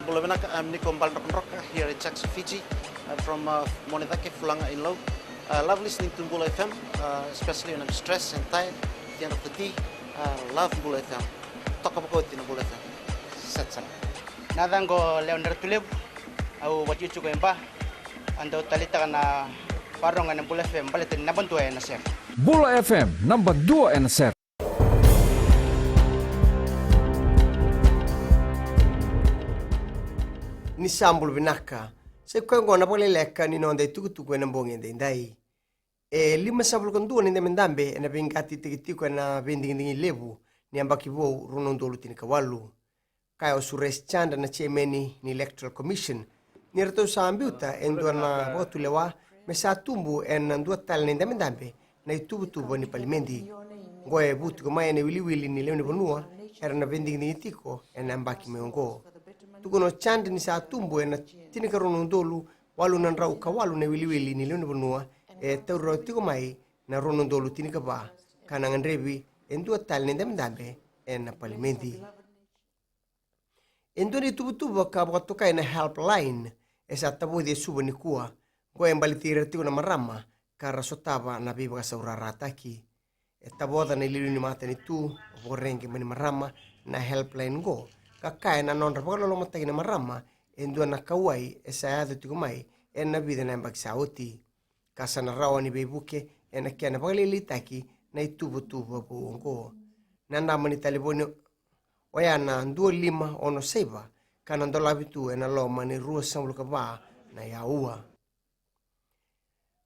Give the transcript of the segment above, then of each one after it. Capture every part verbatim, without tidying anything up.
Bula vinaka, I'm Niko Baledrokadroka here at Jackson, Fiji. I'm from uh, Monecake, Fulaga in Lau. I love listening to Bula F M, uh, especially when I'm stressed and tired at the end of the day. I love Bula F M. Toka vakauti na Bula F M. Set sara. Na yacaqu o Lewa ni Ratulevu, au vakaitikotiko e Ba. Au dau taleitaka na vakarorogo ena Bula F M baleta ni naba dua ena sere. Bula F M, naba dua ena sere. Ni sa bula vinaka. Sa i koya oqo na vakaleleka ni noda itukutuku ena bogi edaidai. E limasagavulu ka dua na idabedabe ena veiqatitaki tiko ena veidigidigi levu ni yabaki vou rua na udolu tinikawalu. Kaya o Suresh Chanda na chairman ni Electoral Commission ni ratou sa biuta e dua na vakatulewa me sa tubu ena dua tale na idabedabe na ituvatuva ni palimedi. Oqo e vu tiko mai ena iwiliwili ni lewe ni vanua era na veidigidigi tiko ena yabaki mai oqo. Tukuna o Chanda ni sa tubu ena tinikarua na udolu walu na drau ka walu na iwiliwili ni lewe ni vanua e tauri rawa tiko mai na rua na udolu tinikava, ka na gadrevi e dua tale na idabedabe ena palimedi. E dua na ituvatuva ka vakatokai na Helpline e sa tavoci e Suva nikua. Oqo e baleti ira tiko na marama ka ra sotava na veivakasaurarataki. E tavoca na iliuliu ni matanitu o Voreqe Bainimarama na Helpline oqo, ka kaya na nodra vakalolomataki na marama e dua na kauwai e sa yaco tiko mai ena vica na yabaki sa oti, ka sa na rawa ni veivuke ena kena vakalailaitaki na ituvatuva vou oqo. Na naba ni talevoni oya na dua lima ono saiva, ka na dolavi tu ena loma ni ruasagavulu ka va na aua.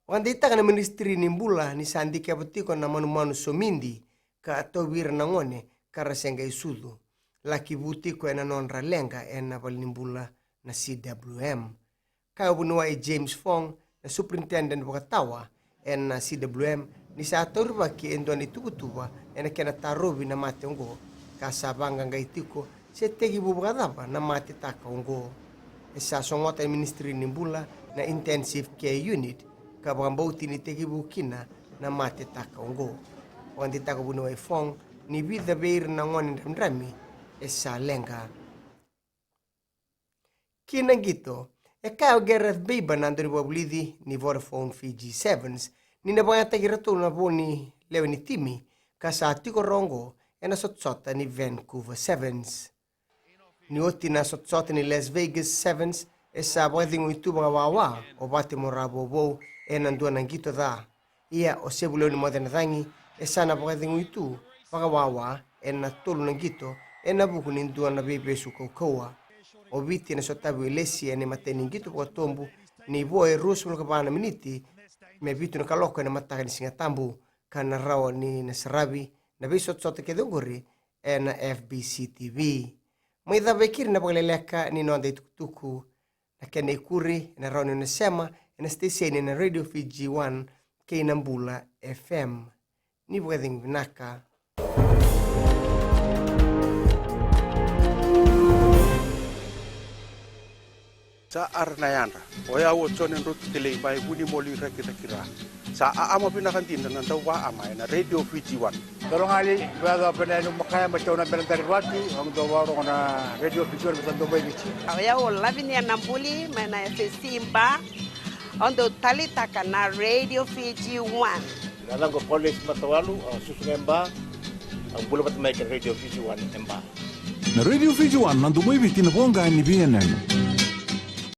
Vakadeitaka na Ministry ni Bula ni sa dikeva tiko na manumanu somidi ka tauvi ira na gone ka ra se qai sucu, laki vu tiko ena nodra leqa ena valenibula na C W M. Kaya o vuniwai James Fong, na superintendent vakatawa ena C W M, ni sa taurivaki e dua na ituvatuva ena kena tarovi na mate oqo, ka sa vaqaqai tiko se tekivu vakacava na matetaka oqo. E sa sogota e Ministry ni Bula na Intensive Care Unit ka vakabauti ni tekivu kina na matetaka oqo. Vakadeitaka o vuniwai Fong ni vica vei ira na gone dramidrami e sa leqa. Ki na qito, e kaya o Gareth Baber na daunivakavulici ni Vodafone Fiji Sevens ni na vakayagataki iratou na vo ni lewe ni timi ka sa tiko rawa oqo ena sotasota ni Vancouver Sevens. Ni oti na sotasota ni Las Vegas Sevens, e sa vakacegui tu vakawawa o Vati Moravouvou ena dua na qito ca. Ia o Sevulevu ni Mocenacagi e sa na vakacegui tu vakawawa ena tolu na qito ena vuku ni dua na veivesu kaukauwa. O Viti ena sotavi o Ilesi ena imatai ni qito vakatobu ni vo e ruasagavulu ka va na miniti me vitu na kaloko ena mataka ni Sigatabu, ka na rawa ni na saravi na veisotasota kece oqori ena F B C T V. Mai cava e keri na vakaleleka ni noda itukutuku. Na kena ikuri ena rawa ni na sema ena siteseni ena Radio Fiji One kei na Bula F M. Ni vakacegu vinaka. Sa ara na yadra. O yau o Jone Drotu Kelei mai Vunimoli Rakiraki ra. Sa aama vinaka dina na dauvaama ena Radio Fiji One. Dolo gali, vea ca pena enu makaya ma tau na bela dari vatu, au dau varogo na Radio Fiji One, vea ca dau mai Viti. O yau o Lavinia Nabuli mai na F S C Ba. Au dau talitaka na Radio Fiji One. Na yacaqu o Paulesi Matawalu, au susu ga e Ba. Au bula vata mai kei na Radio Fiji One e Ba. Na Radio Fiji One na domo i Viti na voqa ni V N M.